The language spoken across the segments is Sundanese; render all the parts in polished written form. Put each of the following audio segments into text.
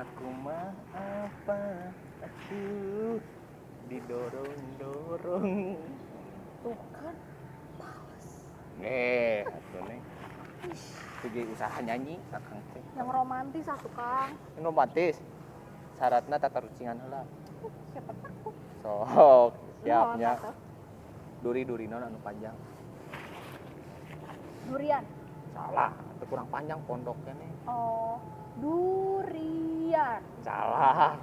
Aku mah apa atuh didorong-dorong. Tuh kan, males. Nih, atuh Neng. Pergi usaha nyanyi akang teh. Yang romantis atuh, Kang. Yang romantis. Syaratna tatarucingan heula. Siapa takut? Sok, siapnya. Naon atuh? Duri-duri naon anu panjang? Durian. Salah, itu kurang panjang pondoknya nih. Oh, durian. Salah.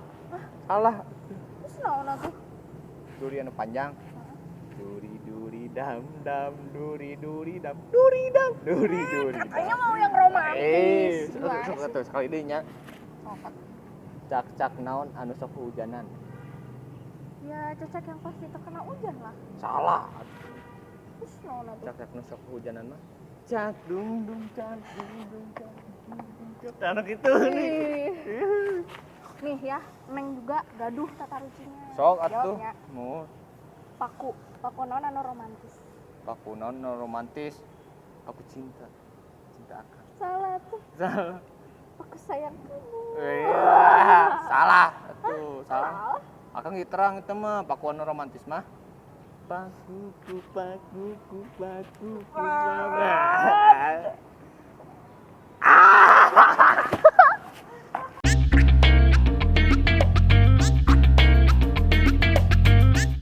Salah. Terus naon atuh? Duri anu panjang. Duri duri dam dam duri duri dam duri dam duri duri. Katanya mau yang romantis. Eh, Gimana sok sih? sok sekali deui nya. Sok. Cak-cak naon anu sok hujanan? Ya, cecak yang pasti terkena hujan lah. Salah. Terus naon atuh? Cak-cak nu sok hujanan mah. Cak dung dung cak dung dung cak dung dung cak. Anu kitu nih. Ih. Nih ya, Neng juga gaduh tatarucingan. Sok atuh. Jawabnya, Mu paku. Paku naon anu romantis? Paku naon nu romantis? Aku cinta. Cinta akan. Salah tuh. Salah. Paku sayang kamu. Iya, salah. Tuh, salah. Salah. Akang ge terang itu mah paku anu romantis mah. Paku ku paku ku paku ku.